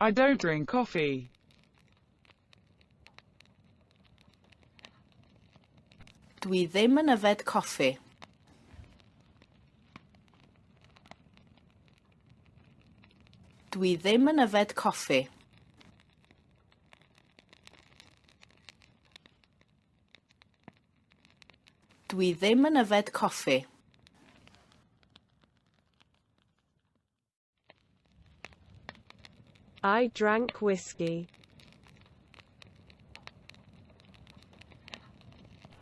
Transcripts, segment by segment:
I don't drink coffee. Dwi ddim yn yfed coffi. Dwi ddim yn yfed coffi. Dwi ddim yn yfed coffi. I drank whiskey.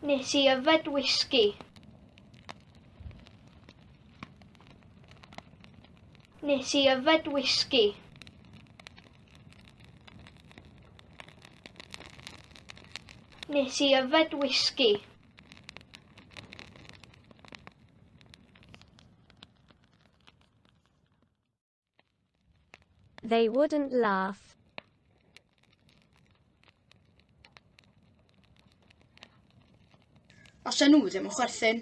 Nes i yfed wisgi. Nes i yfed wisgi. Nes i yfed wisgi. They wouldn't laugh. Allan nhw ddim yn chwerthin.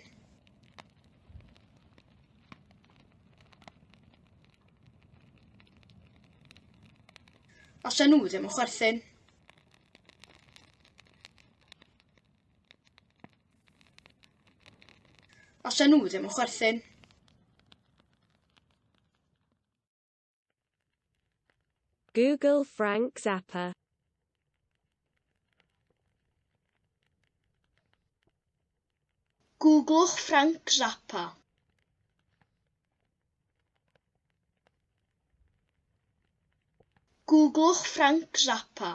Allan nhw ddim yn chwerthin. Allan nhw ddim yn chwerthin. Google Frank Zappa. Googlwch Frank Zappa. Googlwch Frank Zappa.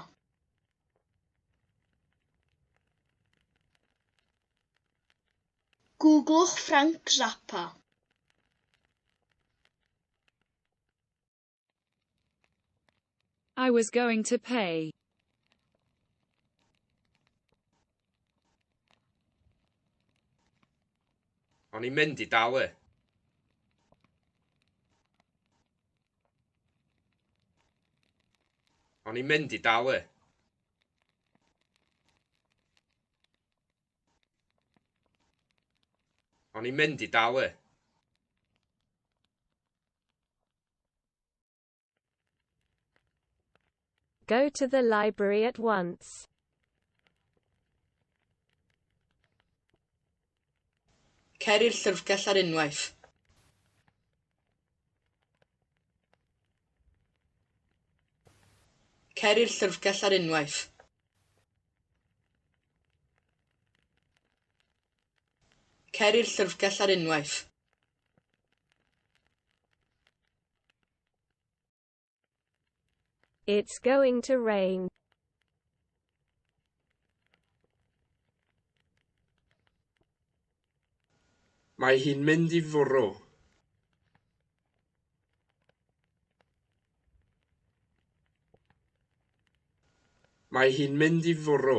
Googlwch Frank Zappa. I was going to pay. O'n i'n mynd i dalu. O'n i'n mynd i dalu. O'n i'n mynd i dalu. Go to the library at once. Cer i'r llyfrgell ar unwaith. Cer i'r llyfrgell ar unwaith. Cer i'r llyfrgell ar unwaith. It's going to rain. Mae hi'n mynd i fwrw. Mae hi'n mynd i fwrw.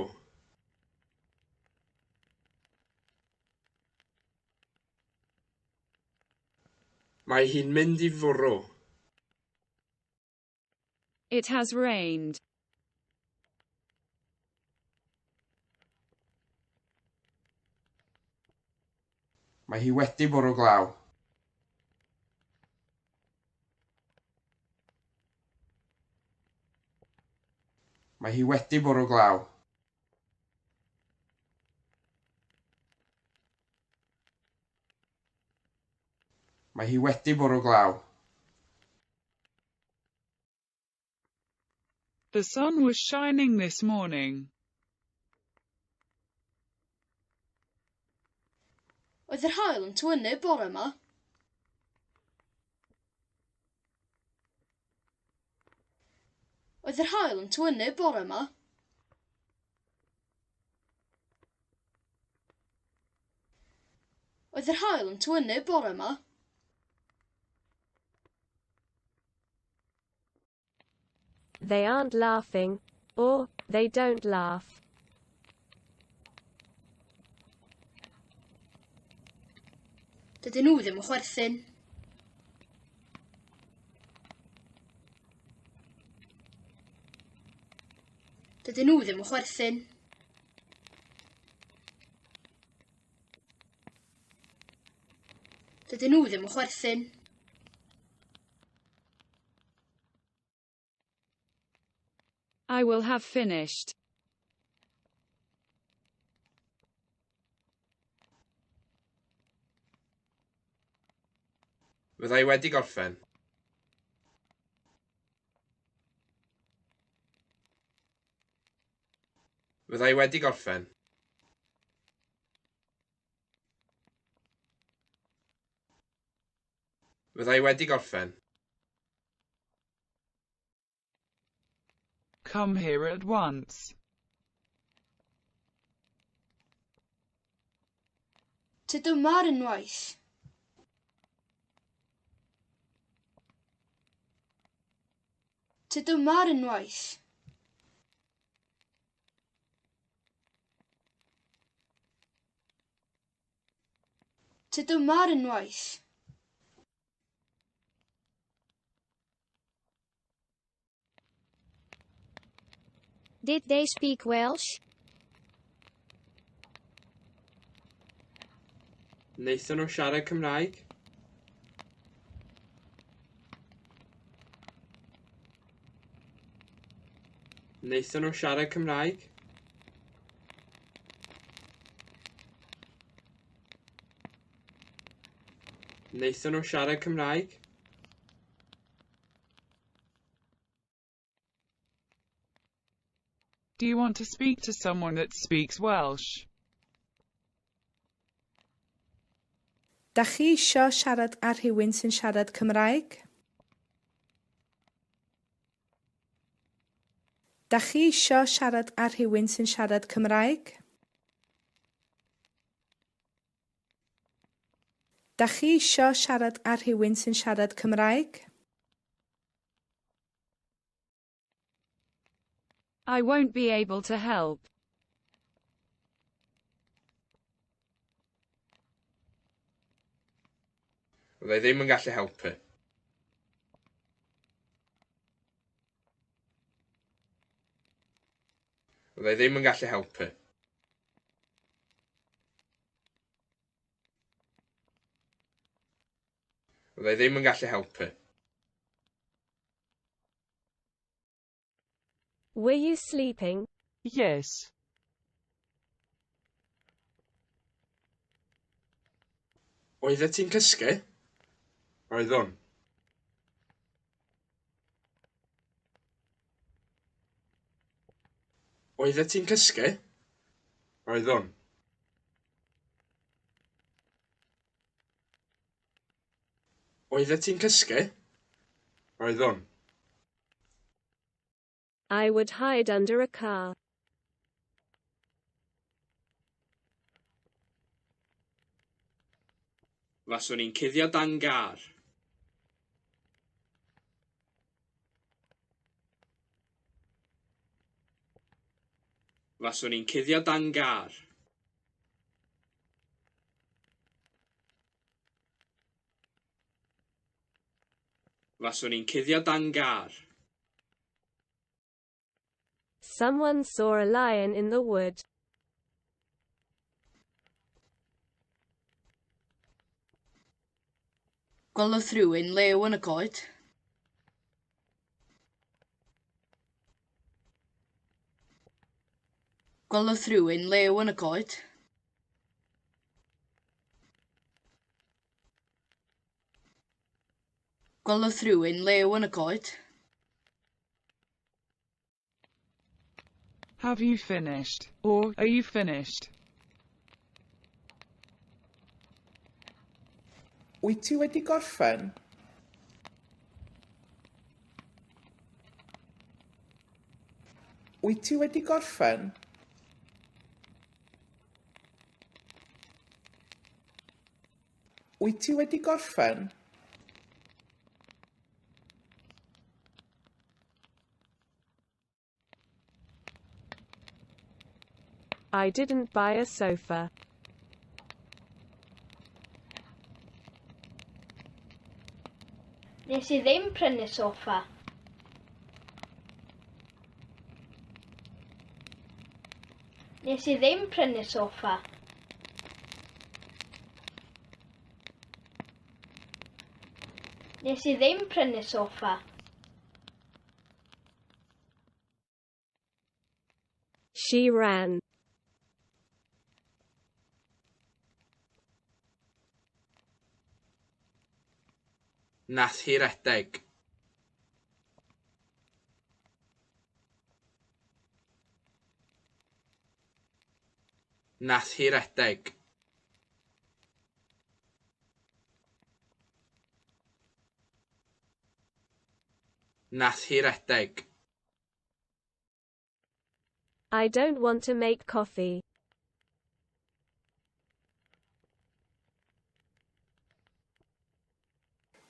Mae hi'n mynd i fwrw. It has rained. Mae hi wedi bwrw glaw. Mae hi wedi bwrw glaw. Mae hi wedi bwrw glaw. The sun was shining this morning. Oedd yr haul yn tywynnu bore yma? Oedd yr haul yn tywynnu bore yma? Oedd yr haul yn tywynnu bore yma? They aren't laughing, or, they don't laugh. Dydyn nhw ddim yn chwerthin. Dydyn nhw ddim yn chwerthin. Dydyn nhw ddim yn chwerthin. I will have finished. Fydda i wedi gorffen. Fydda i wedi gorffen. Fydda i wedi gorffen. Come here at once. Tyd yma ar unwaith. Tyd yma ar unwaith. Tyd yma ar unwaith. Did they speak Welsh? Wnaethon nhw siarad Cymraeg? Wnaethon nhw siarad Cymraeg? Wnaethon nhw siarad Cymraeg? Do you want to speak to someone that speaks Welsh? Da chi isio siarad â rhywun sy'n siarad Cymraeg? Da chi isio siarad â rhywun sy'n siarad Cymraeg? Da chi isio siarad â rhywun sy'n siarad Cymraeg? I won't be able to help. Fydda i ddim yn gallu helpu. Fydda i ddim yn gallu helpu. Fydda i ddim yn gallu helpu. Were you sleeping? Yes. Oeddet ti'n cysgu? Oeddwn. Oeddet ti'n cysgu? Oeddwn. Oeddet ti'n cysgu? Oeddwn. I would hide under a car. Faswn i'n cuddio dan gar. Faswn i'n cuddio dan gar. Faswn i'n cuddio dan gar. Someone saw a lion in the wood. Gwelodd rhywun lew yn y coed. Gwelodd rhywun lew yn y coed. Gwelodd rhywun lew yn y coed. Have you finished? Or, are you finished? Wyt ti wedi gorffen? Wyt ti wedi gorffen? Wyt ti wedi gorffen? I didn't buy a sofa. Nes i ddim prynu soffa. Nes i ddim prynu soffa. Nes i ddim prynu soffa. She ran. Nath hi redeg. Nath hi redeg. Nath hi redeg. I don't want to make coffee.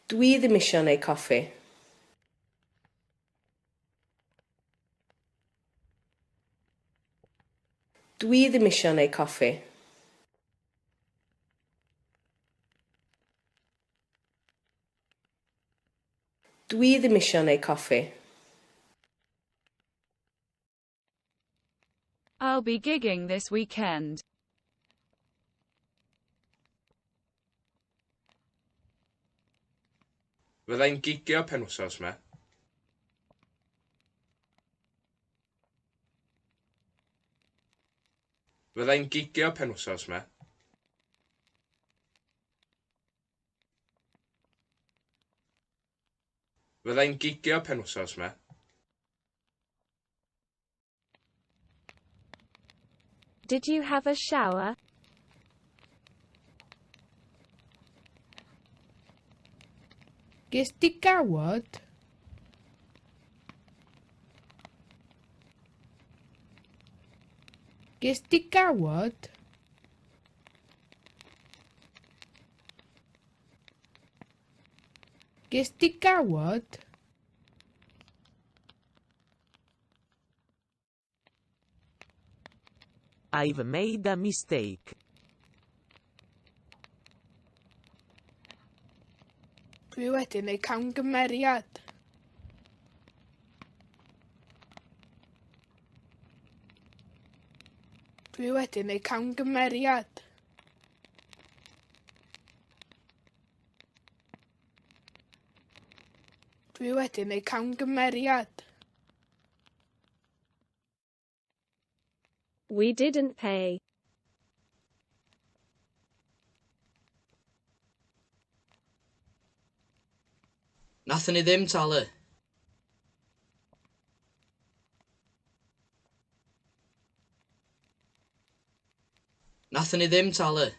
Dwi ddim isio neud coffi. Dwi ddim isio neud coffi. Dwi ddim isio neud coffi. I'll be gigging this weekend. Fydda i'n gigio penwythnos 'ma. Fydda i'n gigio penwythnos 'ma. Fydda i'n gigio penwythnos 'ma. Did you have a shower? Ges di gawod? Ges di gawod? Ges di gawod? I've made a mistake. Dwi wedi gwneud camgymeriad. Dwi wedi gwneud camgymeriad. Dwi wedi gwneud camgymeriad. We didn't pay. Nathon ni ddim talu. Nathon ni ddim talu.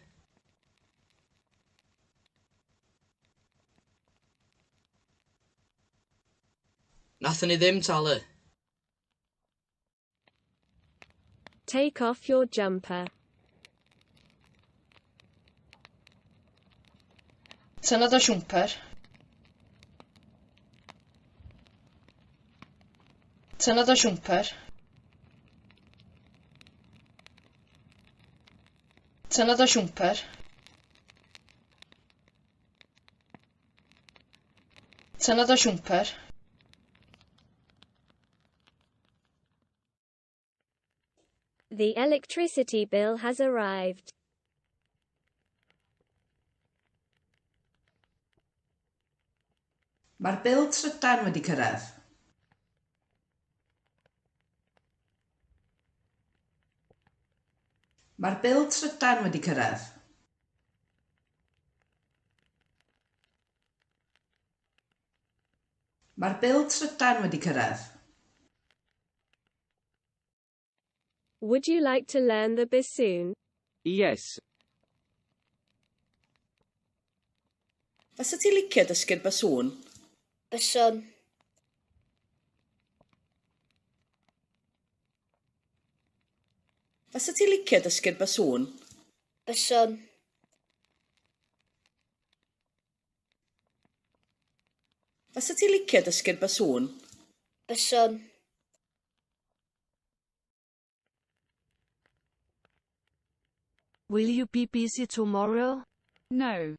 Nathon ni ddim talu. Take off your jumper. Tynna dy siwmper. Tynna dy siwmper. Tynna dy siwmper. Tynna dy siwmper. The electricity bill has arrived. Mae'r bil trydan wedi cyrraedd. Mae'r bil trydan wedi cyrraedd. Mae'r bil trydan wedi cyrraedd. Would you like to learn the bassoon? Yes. Fysa ti licio dysgu'r basŵn? Byswn. Fysa ti licio dysgu'r basŵn? Byswn. Fysa ti licio dysgu'r basŵn? Byswn. Will you be busy tomorrow? No.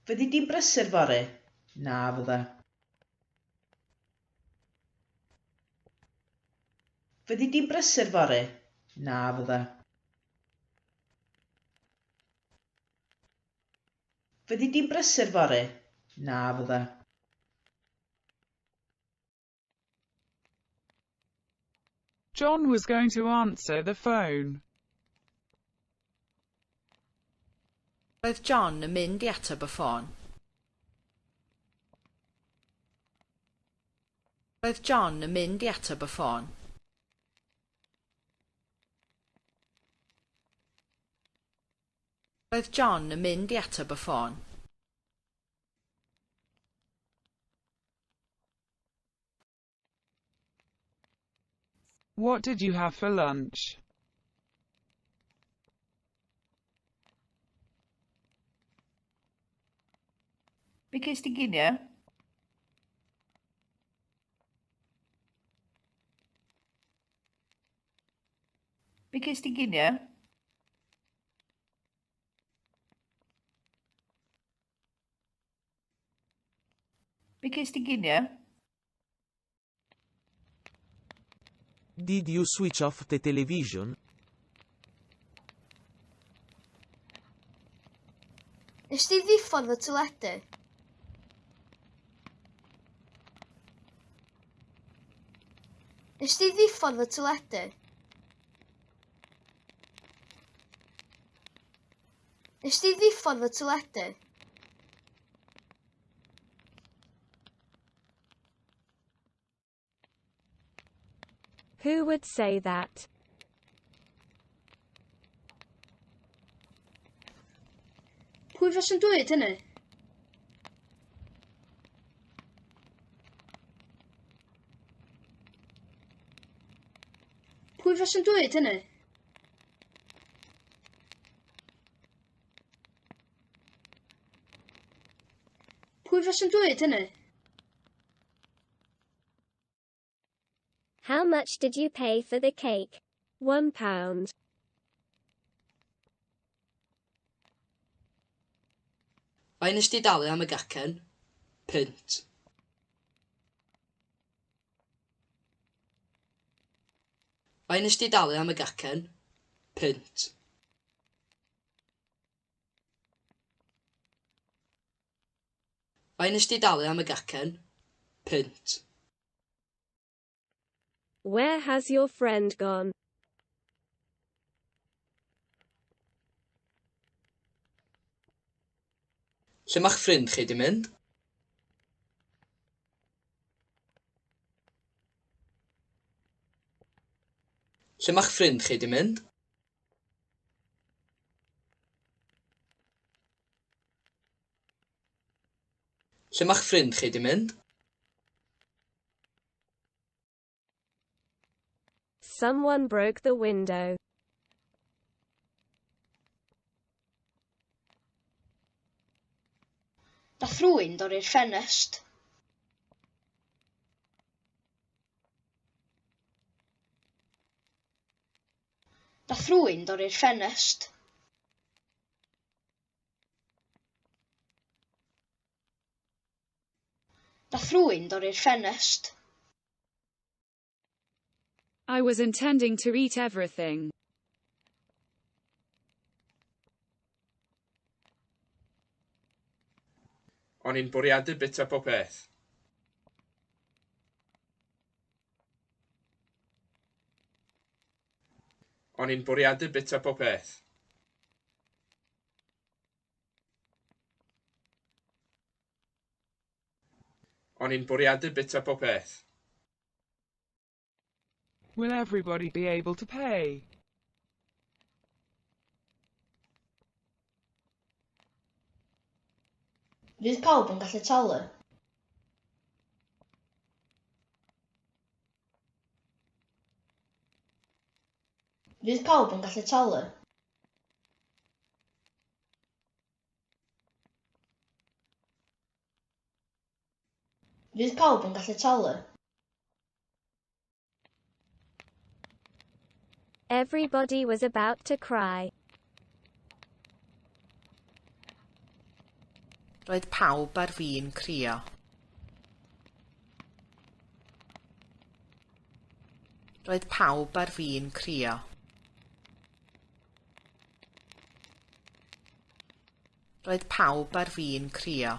Fyddi di'n brysur fory? Na fydda. Fyddi di'n brysur fory? Na fydda. Fyddi di'n brysur fory? Na fydda. John was going to answer the phone. Roedd John yn mynd i ateb y ffôn. Roedd John yn mynd i ateb y ffôn. Roedd John yn mynd i ateb y ffôn. What did you have for lunch? Be ges di ginio? Be ges di ginio? Be ges di ginio? Did you switch off the television? Nes di ddiffodd y teledu? Nes di ddiffodd y teledu? Nes di ddiffodd y teledu? Who would say that? Pwy faswn dweud hynny? Pwy faswn dweud hynny? Pwy faswn dweud hynny? How much did you pay for the cake? £1. Faint nes di dalu am y gacen? Punt. Faint nes di dalu am y gacen? Punt. Faint nes di dalu am y gacen? Punt. Where has your friend gone? Lle mae'ch ffrind chi 'di mynd? Lle mae'ch ffrind chi 'di mynd? Lle mae'ch ffrind chi 'di mynd? Someone broke the window. Nath rhywun dorri'r ffenest. Nath rhywun dorri'r ffenest. Nath rhywun dorri'r ffenest. I was intending to eat everything. O'n i'n bwriadu bwyta pob peth. O'n i'n bwriadu bwyta pob peth. O'n i'n bwriadu bwyta pob peth. Will everybody be able to pay? Fydd pawb yn gallu talu? Fydd pawb yn gallu talu? Fydd pawb yn gallu talu? Everybody was about to cry. Roedd pawb ar fin crio. Roedd pawb ar fin crio. Roedd pawb ar fin crio.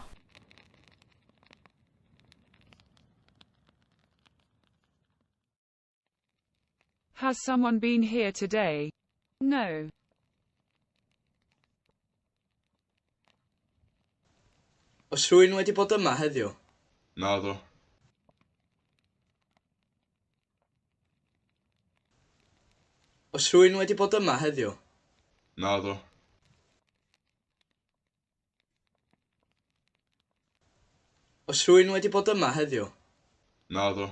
Has someone been here today? No. Oes rhywun wedi bod yma heddiw? Naddo. Oes rhywun wedi bod yma heddiw? Naddo. Oes rhywun wedi bod yma heddiw? Naddo.